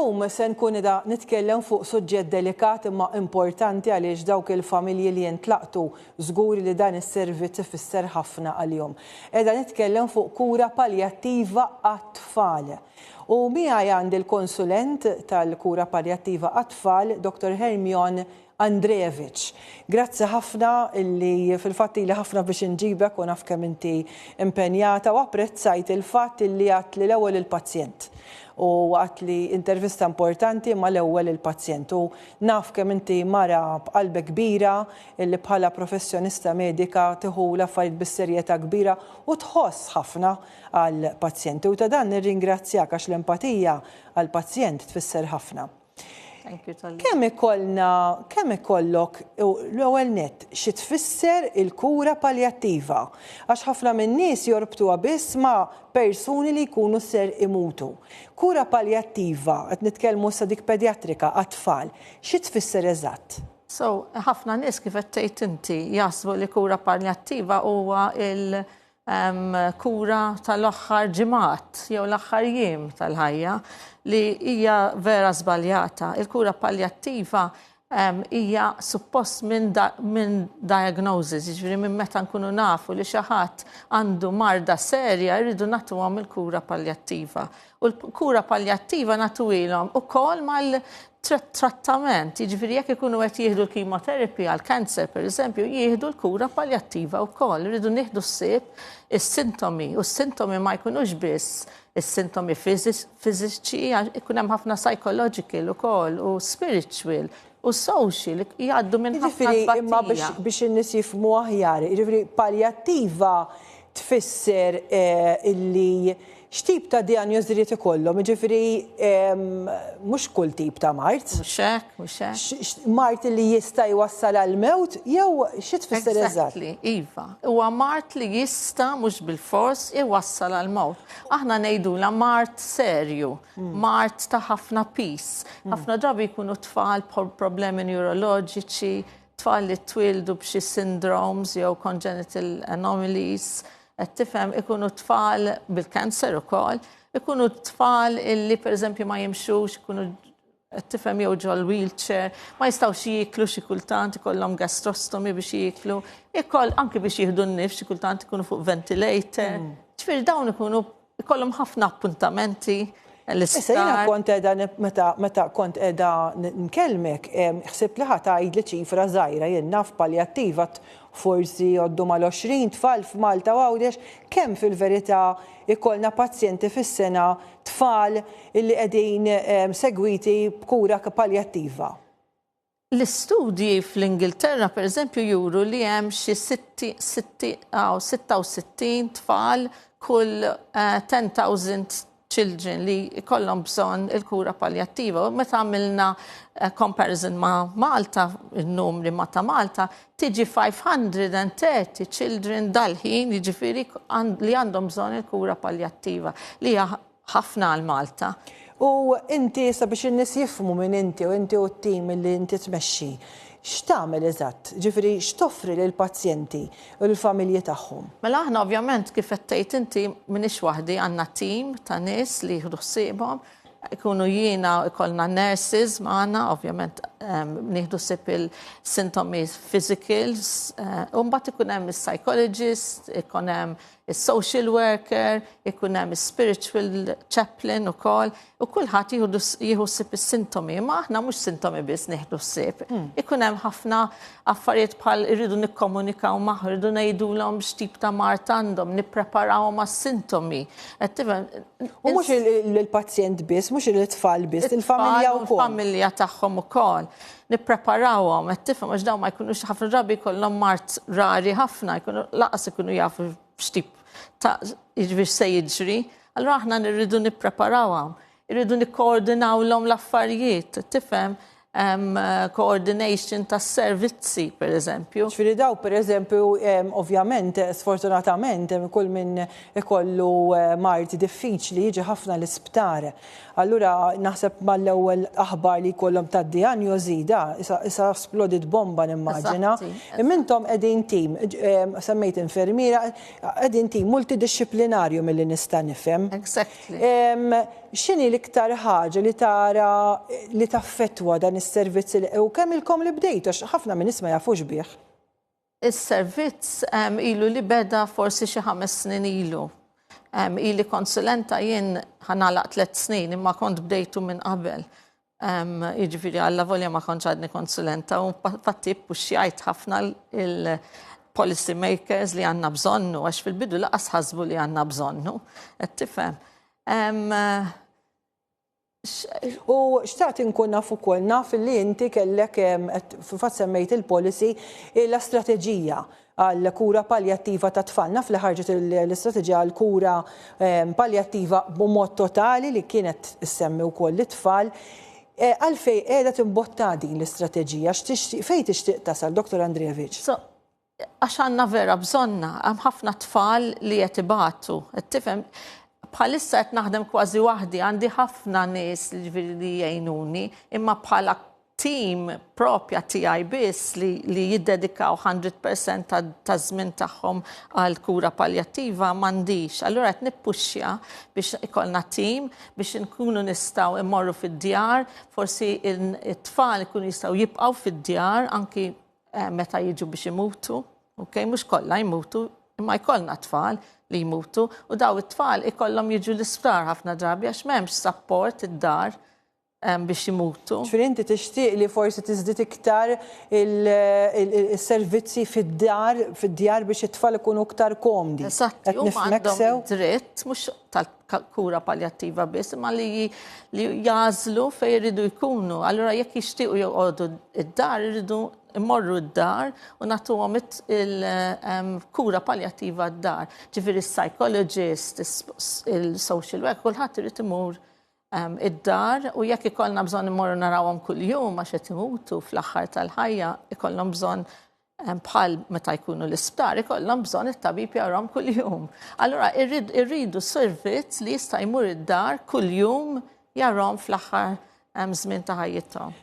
Illum se nkun qiegħda nitkellem fuq suġġett delikat imma importanti għaliex dawk il-familji li jintlaqtu żgur li dan is-servizz ifisser ħafna għalihom. Qiegħda nitkellem fuq kura paljattiva għat-tfal. U miegħi għandi l-konsulent tal-kura paljattiva għat-tfal, Dr. Hermion Andrejevic. Grazzi ħafna illi fil-fatt ili ħafna biex inġibek u naf kemm inti impenjata u apprezzajt il-fatt illi għedt li l-ewwel il-pazjent. U għedt li intervista importanti imma l-ewwel il-pazjent. U naf kemm inti mara b'qalbek kbira illi bħala professjonista medika tieħu l-affarijiet bis-serjetà kbira u tħoss ħafna għall-pazjenti. U ta' dan nirringrazzjak għax l-empatija għall-pazjent tfisser ħafna. Kemm ikollna, kemm ikollok, l-ewwel nett, xi tfisser il-kura paljattiva? Għax ħafna min-nies jorbtuha biss ma' persuni li jkunu ser imutu. Kura paljattiva, qed nitkellmu issa dik pedjatrika għat-tfal, xi tfisser eżatt? So, ħafna nies kif qed tgħid inti jaħsbu li kura paljattiva huwa il- kura tal-aħħar ġimgħat jew l-aħħar jiem tal-ħajja li hija vera żbaljata. Il-kura paljattiva hija suppost minn da, min diagnosis, jiġifieri minn meta nkunu nafu li xi ħadd għandu marda serja jridu nagħtuhom il-kura paljattiva. U l-kura paljattiva nagħtuhilhom ukoll mal trattament, jiġifieri jekk ikunu qed jieħdu l-chemotherapy għal cancer pereżempju, jieħdu l-kura paljattiva wkoll. Irridu nieħdu ħsieb is-sintomi u s-sintomi ma jkunux biss is-sintomi fiżiċi, ikun hemm ħafna psychological ukoll u spiritual u social jgħaddu minn ħafna Jiġifieri imma biex in-nies jifhmu aħjar, jiġifieri paljattiva tfisser illi X'tip ta' dijanjosi jrid ikollhom? Jiġifieri mhux kull tip ta' mard. Mhux hekk, mhux hekk. Mard li jista' jwassal għall-mewt jew xi tfisser eżatt? Exactly, iva. Huwa mard li jista' mhux bilfors iwassal għall-mewt. Aħna ngħidulha mard serju, mard ta' ħafna piż. Ħafna drabi jkunu tfal b'problemi neuroloġiċi, tfal li twieldu b'xi syndromes jew congenital anomalies, Qed tifhem, ikunu tfal bil-cancer ukoll, ikunu tfal illi pereżempju ma jimxux, ikunu qed tifhem jew ġol wheelchair, ma jistgħux jieklu xi kultant ikollhom gastrostomy biex jieklu, ikoll anki biex jieħdu n-nifs xi kultant ikunu fuq ventilator. Ġifieri dawn ikunu ikollhom ħafna appuntamenti Issa jiena kont qiegħda meta meta kont qiegħda nkellmek, ħsibt li ħa tgħidli ċifra żgħira, jien naf paljattiva forsi jgħoddu mal-20 tfal f'Malta u Għawdex, kemm fil-verità ikollna pazjenti fis-sena tfal illi qegħdin segwiti b'kura paljattiva? L-istudji fl-Ingilterra pereżempju juru li hemm xi 66 tfal kull 10,000 children li jkollhom bżonn il-kura paljattiva. U meta għamilna comparison ma' Malta, il-numri ma' ta' Malta, tiġi 530 children dal-ħin jiġifieri li għandhom bżonn il-kura paljattiva li hija ħafna għal Malta. U inti issa biex in-nies jifhmu min inti u inti u t-tim li inti tmexxi, x'tagħmel eżatt? Ġifieri x'toffri lill-pazjenti u lill-familji tagħhom? Mela aħna ovvjament kif qed tgħid inti m'iniex waħdi għandna tim ta' nies li jieħdu ħsiebhom, ikunu jiena ikollna nurses magħna, ovvjament nieħdu ħsieb il-sintomi physicals, u mbagħad ikun hemm is-psychologist, ikun hemm is-social worker, ikun hemm is-spiritual chaplain ukoll, u kulħadd jieħu ħsieb is-sintomi, imma aħna mhux sintomi biss nieħdu ħsieb. Ikun hemm ħafna affarijiet bħal irridu nikkomunikaw magħhom, irridu ngħidulhom x'tip ta' mard għandhom, nippreparawhom għas-sintomi. U mhux lill-pazjent biss, mhux lit-tfal biss, il-familja wkoll. Il-familja tagħhom ukoll. Nippreparawhom, qed tifhem għax dawn ma jkunux ħafna drabi jkollhom mard rari ħafna, jkunu laqas ikunu jafu x'tip ta' jiġifieri se jiġri. Allura aħna nirridu nippreparawhom, irridu nikkoordinawlhom l-affarijiet, tifhem coordination tas servizzi, per eżempju. Ġifieri daw, per eżempju, ovvjament, sfortunatament, kull min ikollu mard diffiċli jiġi ħafna l-isptar. Allura naħseb mal-ewwel aħbar li jkollhom tad-dijanjosi da issa splodit bomba nimmaġina. Imma intom qegħdin tim, semmejt infermiera, qegħdin tim multidixxiplinarju milli nista' nifhem. Exactly. X'inhi l-iktar ħaġa li tara li taffettwa dan is-servizz u kemm ilkom li bdejtu għax ħafna min-nies ma jafux bih? Is-servizz ilu li beda forsi xi ħames snin ilu. Ili konsulenta jien ħa nagħlaq tlett snin imma kont bdejtu minn qabel. Jiġifieri alla volja ma kontx għadni konsulenta u fatti ppuxxjajt ħafna il-policy makers li għandna bżonnu għax fil-bidu laqas ħasbu li għandna bżonnu. Qed tifhem. U xtaqt inkun naf ukoll, naf li inti kellek, fil-fatt semmejt il-policy, l-istrateġija għal kura paljattiva ta' tfal. Naf li ħarġet l-istrateġija għal kura paljattiva b'mod totali li kienet issemmi wkoll it-tfal. Għalfejn qiegħda timbotta din l-istrateġija? Fejn tixtieq tasal, Dr. Andrejevic? Għax għandna vera bżonna, hemm ħafna tfal li qed ibatu, qed tifhem? Bħalissa qed naħdem kważi waħdi, għandi ħafna nies li ġifieri li jgħinuni, imma bħala team propja tiegħi biss li, li jiddedikaw 100% taż-żmien tagħhom għal kura paljattiva m'għandix. Allura qed nippuxxja biex ikollna team biex inkunu nistgħu immorru fid-djar, forsi it-tfal ikunu jistgħu jibqgħu fid-djar anki eh, meta jiġu biex imutu, ok, mhux kollha jmutu, imma jkollna tfal li jmutu u daw it-tfal ikollhom jiġu l-isptar ħafna drabi għax m'hemmx support id-dar eh, biex imutu. Ġifieri inti tixtieq li forsi tiżdied iktar il-servizzi fid-dar, fid-djar biex it-tfal ikunu iktar komdi. Eżatt, huma għandhom dritt mhux tal-kura paljattiva biss, imma li li jagħżlu fejn iridu jkunu. Allura jekk jixtiequ joqogħdu id-dar, iridu imorru d-dar u nagħtuhom il-kura paljattiva d-dar. Ġifieri psychologist, il-social work, kulħadd irid imur id-dar u jekk ikollna bżonn immorru narawhom kuljum għax qed imutu fl-aħħar tal-ħajja, ikollhom bżonn bħal meta jkunu l-isptar ikollhom bżonn it-tabib jarahom kuljum. Allura irridu servizz li jista' jmur id-dar kuljum jarahom fl-aħħar żmien ta' ħajjithom.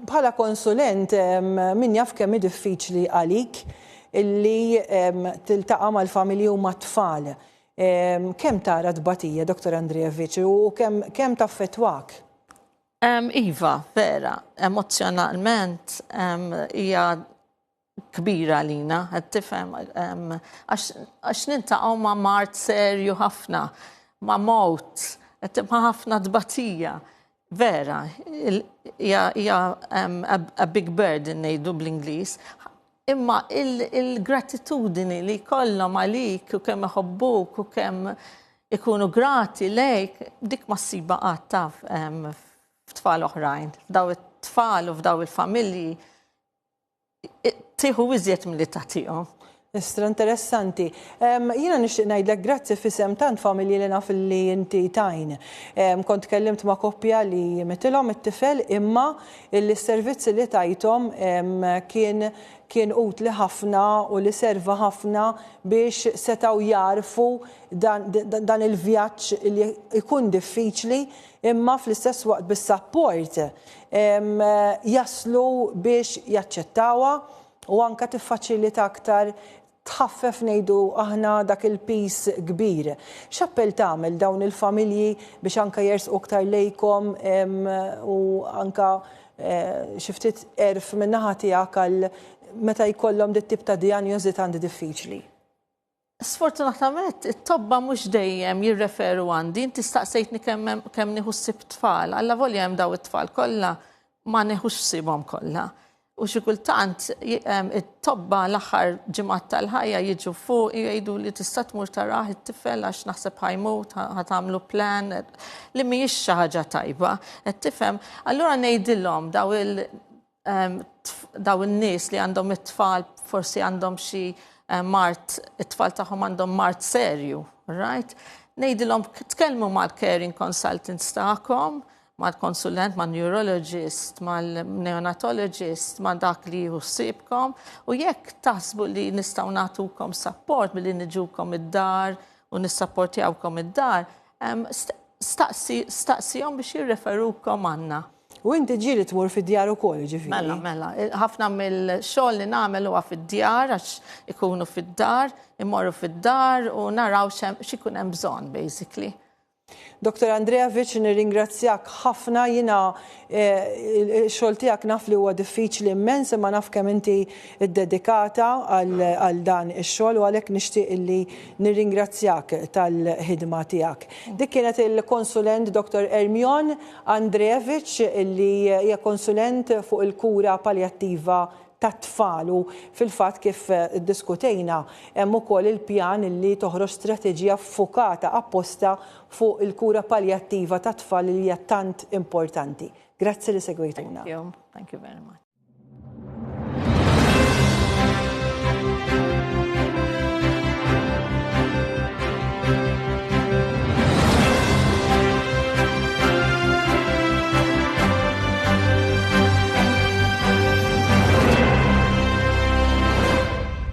Bħala konsulent min jaf kemm hi diffiċli għalik illi tiltaqa' mal-familji u mat-tfal. Kemm tara tbatija, Dottor Andrejevic, u kemm taffettwak? Iva, vera, emozzjonalment hija kbira għalina, qed tifhem, għax niltaqgħu ma' mard serju ħafna, ma' mewt, ma' ħafna tbatija. Vera, hija a big burden ngħidu bl-Ingliż. Imma il-gratitudini li jkollhom għalik u kemm iħobbuk u kemm ikunu grati lejk, dik ma ssibha qatt taf f'tfal oħrajn. F'daw it-tfal u f'daw il-familji tieħu iżjed milli tagħtihom. Istra interessanti. Jiena nixtieq ngħidlek grazzi f'isem tant familji li naf li inti tajn. Kont tkellimt ma' koppja li mitilhom it-tifel imma illi s-servizzi li tajthom kien kien utli ħafna u li serva ħafna biex setgħu jagħrfu dan, dan il-vjaġġ li jkun diffiċli imma fl-istess waqt bis-sapport jaslu biex jaċċettawha u anke tiffaċilita aktar tħaffef ngħidu aħna dak il-piż kbir. X'appell tagħmel dawn il-familji biex anke jersqu aktar lejkom u anke xi ftit għerf min-naħa tiegħek għal meta jkollhom dit-tip ta' dijanjosi tant diffiċli? Sfortunatament, it-tobba mhux dejjem jirreferu għandi. Inti staqsejtni kemm kemm nieħu ħsieb tfal. Allavolja hemm daw it-tfal kollha, ma nieħux ħsiebhom kollha. U xi kultant it-tobba l-aħħar ġimgħat tal-ħajja jiġu fuq jgħidu li tista' tmur tarah it-tifel għax naħseb ħajmut, ħa tagħmlu plan li mhijiex xi ħaġa tajba. Qed tifhem? Allura ngħidilhom daw il daw in-nies li għandhom it-tfal forsi għandhom xi eh, mart, it-tfal tagħhom għandhom mart serju, right? Ngħidilhom tkellmu mal-caring consultants tagħkom, mal-konsulent, mal-neurologist, mal-neonatologist, ma' dak li jieħu ħsiebkom u jekk taħsbu li nistgħu nagħtukom support billi niġukom id-dar u nissapportjawkom id-dar, staqsi, staqsihom biex jirreferukom għandna. U inti ġieli tmur fid-djar ukoll, jiġifieri? Mela, mela. Ħafna mill-xogħol li nagħmel huwa fid-djar għax ikunu fid-dar, immorru fid-dar u naraw x'ikun hemm bżonn basically. Dr. Andrejevic, nirringrazzjak ħafna jiena eh, xogħol tiegħek naf li huwa diffiċli immens imma naf kemm inti ddedikata għal dan ix-xogħol u għalhekk nixtieq illi nirringrazzjak tal-ħidma tiegħek. Dik kienet il-konsulent Dr. Ermion Andrejevic illi hija konsulent fuq il-kura paljattiva tat-tfal u fil-fatt kif iddiskutejna hemm ukoll il-pjan li toħroġ strateġija ffukata apposta fuq il-kura paljattiva tat-tfal li hija tant importanti. Grazzi li segwejtuna. Thank you. Thank you very much.